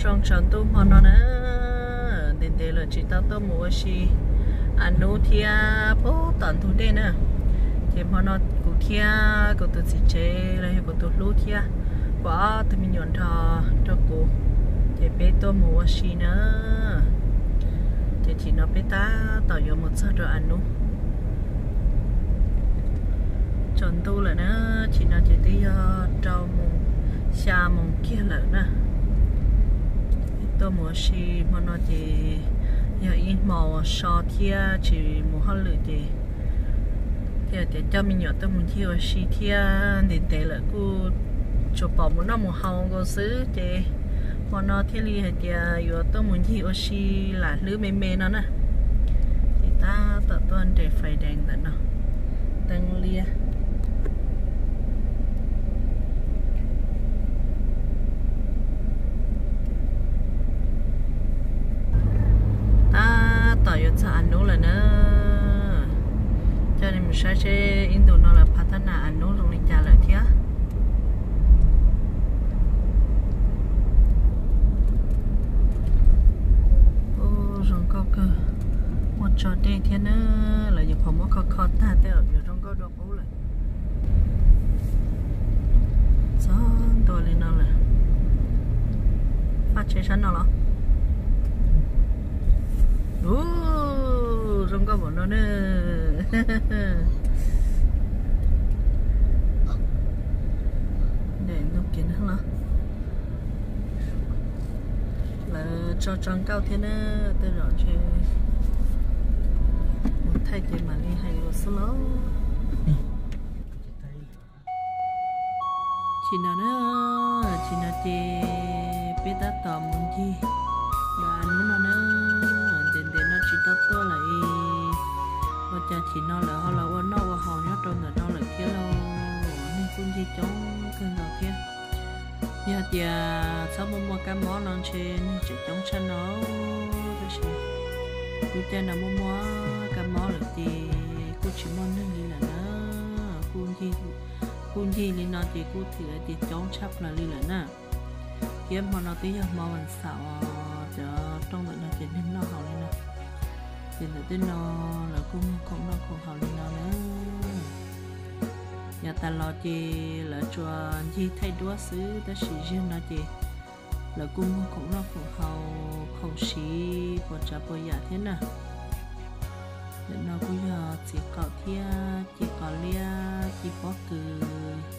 Zoo tsaus ntuj hmo no na, ntev ntev lawm tsis tau tuaj mus ua si Anub thiab puag tom ntug dej na. Ces hmo no kuv thiab kuv tus txiv tsev los yog kuv tus hlub thiab kuv ob tug me nyuam nrog rau kuv, ces peb tuaj mus ua si na. Ces chim no peb tab tom yuav mus txog rau Anub. Tsaus ntuj lawm na, chim no ces twb yog rau moos, xya moos kiag lawm na. Tuaj mus ua si hmo no ces yog ib hmo uas so thiab tsis mus hauj lwm ces thiaj tias coj me nyuam tuaj mus ncig ua si thiab, ntev ntev lawm kuj tsuas pom mus noj mus haus nkaus xwb ces hmo no thiaj li hais tias yuav tuaj mus ncig ua si lam hlwb me me no na. Ces tab tom tuaj nres fais dees ntawm no, teeb liab. Tab tom yuav txog Anub lawm na. Coj nej mus saib seb ib ntus no lawv phav thab nas Anub zoo li cas lawm thiab. Ub, zoo nkauj kawg, muaj tso dej thiab na. Lawv yuav qhov muab kho kho tag tej zaum yuav zoo nkauj dua qub lawm. Txog ntua li no lawm, faj tsheb sab no los. Ub, zoo nkauj npaum no na. Nres ntug kev na los. Lawv tso tso nkauj thiab na, tej zaum ntshe mus thaij ces mam li hais lus xwb lauj. Chim no na, chim no ces peb tab tom mus ncig lawv Anub no na, ntev ntev no tsis tau tuaj lawm es ua cas chim no lawv ho los ua noj ua haus nyob rau ntawm no lawm thiab lauj. Neeg kuj ncig coob kawg nkaus thiab. Yog tias txhob muaj muaj kab mob no ntshe neeg tseem coob tshaj no, tab sis lub caij no muaj muaj kab mob lawm ces kuj tsis muaj neeg li lawm na. Kuj ncig li no ces kuj thim hais tias coob tshaj plaws li lawm na. Thiab hmo no twb yog hmo vas xaum os, cov rooj ntawm no ces neeg noj haus li no. Ces ntawm tej no lawv kuj muag khoom noj khoom haus li no na. Yav tas los ces lawv tsuas ncig thaij duab xwb, tab sis zaum no ces lawv kuj muag khoom noj khoom haus, khoom siv puas tsav puas yam thiab na. Ntawm no kuj yog txiv qaum thiab ci qos liab ci pob kws,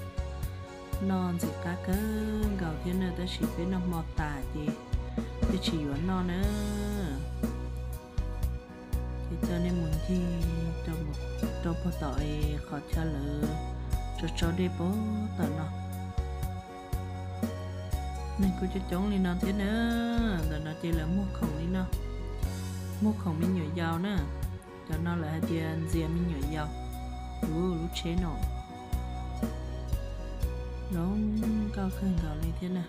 noj ntxim qab kawg nkaus thiab na, tab sis peb noj hmo tas ces peb tsis yuav noj na. Ces coj nej mus ncig rau puag tom es qhov chaw lawv tso tso dej puag tom no. Neeg kuj coob coob li no thiab na. Ntawm no ces lawv muag khoom li no, muag khoom me nyuam yaus na. Cov no lawv hais tias ntxias me nyuam yaus. Ub, lub tsheb no zoo nkauj kawg nkaus li thiab na.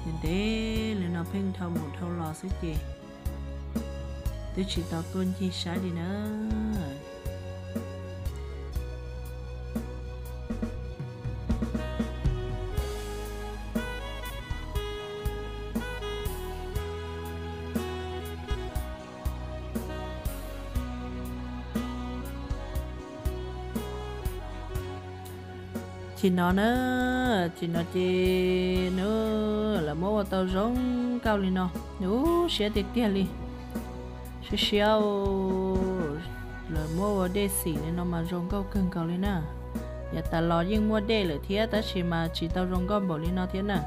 Ces ntev li no pheej dhau mus dhau los xwb ces twb tsis tau tuaj ncig saib li na. Chim no na, chim no ces nws lawv muab ua tau zoo nkauj li no, ub siab tiag tiag li. Siab siab, lawv muab ua dej xim li no mas zoo nkauj kawg nkaus li na. Yav tas los yeej muaj dej lawm thiab tab sis mas tsis tau zoo nkauj npaum li no thiab na.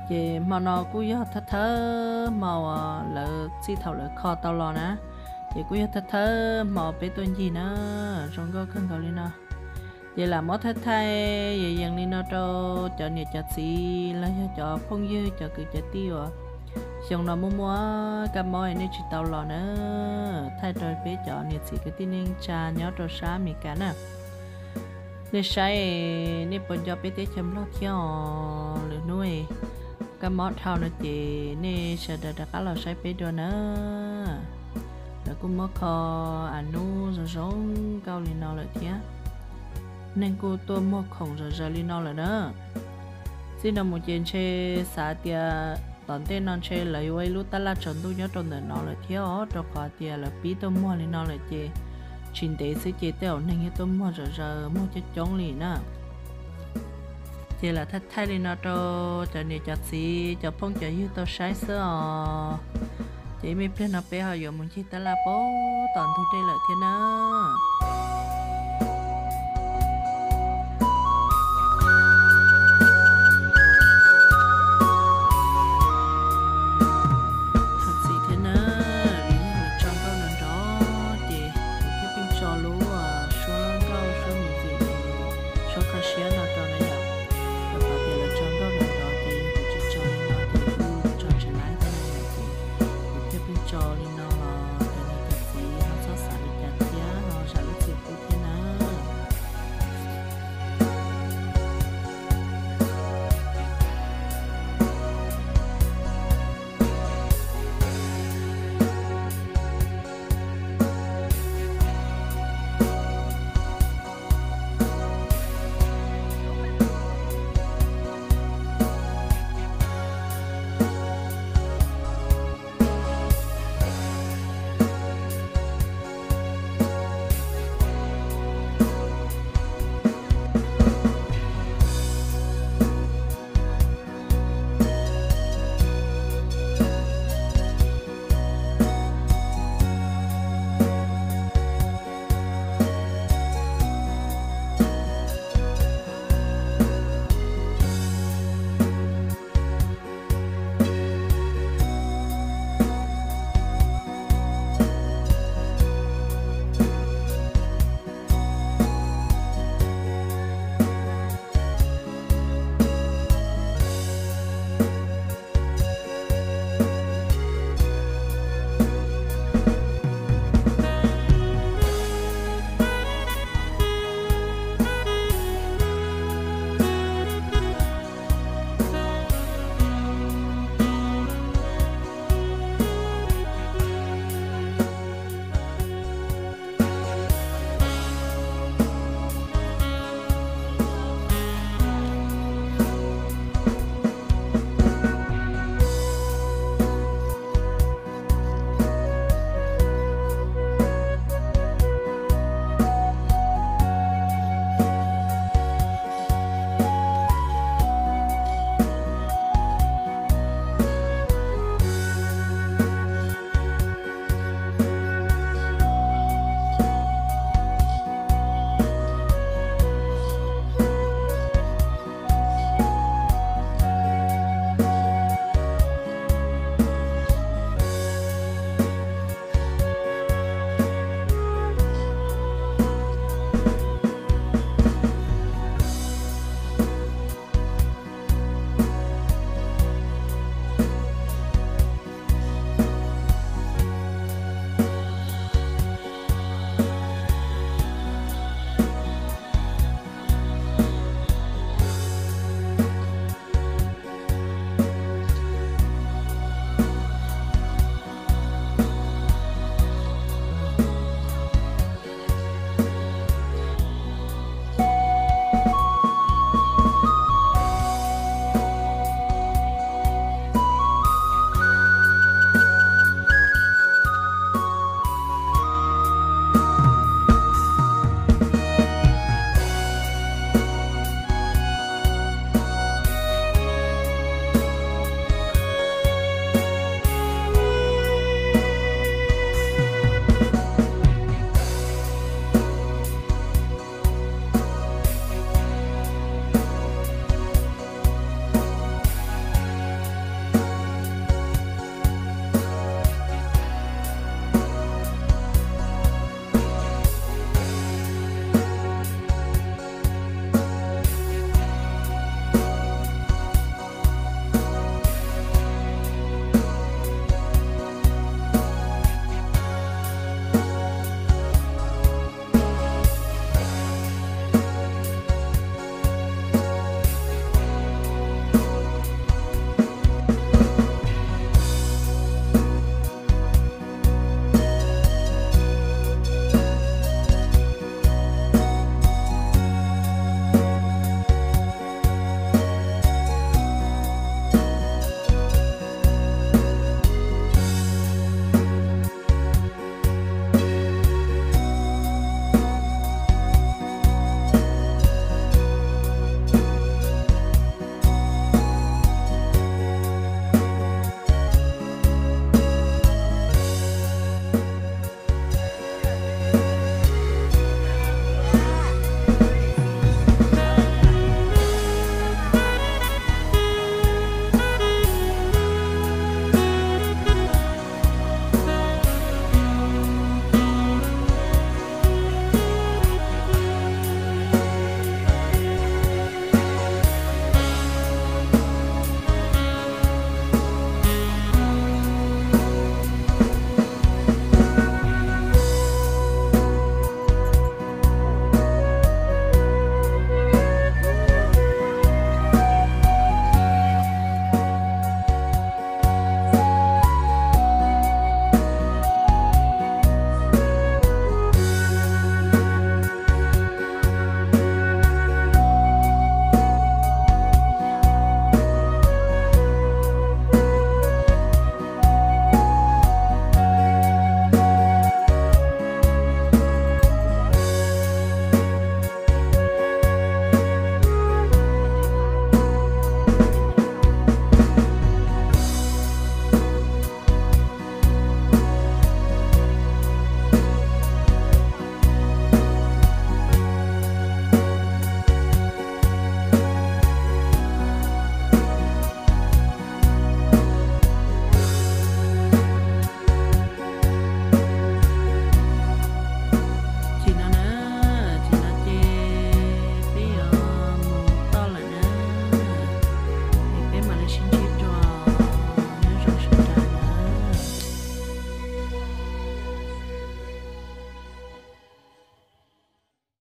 Ces hmo no kuj yog thawj thawj hmo uas lawv txij thaum lawv kho tau los na, ces kuj yog thawj thawj hmo peb tuaj ncig na, zoo nkauj kawg nkaus li no. Ces lam muab thaij thaij yees yees li no rau cov niam cov txiv los yog cov phooj ywg cov kwv cov tij uas xyoo no muaj muaj kab mob nej tsis tau los na, thaij rau peb cov niam txiv kwv tij neej tsa nyob rau sab Amelikas na. Nej saib, nej puas nco peb teb chaws Nplog thiab os? Lwm hnub kab mob dhau no ces nej sawv daws rov qab los saib peb dua na. Lawv kuj muab kho Anub zoo zoo nkauj li no lawm thiab. Neeg kuj tuaj muag khoom zom zaws li no lawm na. Txij no mus ces ntshe xav tias Tom ntej no ntshe lawv yuav ua ib lub tab laj tsaus ntuj nyob rau ntawm no lawm thiab os, rau qhov tias lawv pib tuaj muag li no lawm ces tsis ntev xwb ces tej zaum neeg yuav tuaj muag zom zaws muag coob coob li na. Ces lam thaij thaij li no rau cov niam cov txiv cov phooj cov ywg tau saib xwb os. Ces ib me pliag no peb ho yuav mus ncig tab laj puag tom ntug dej lawm thiab na.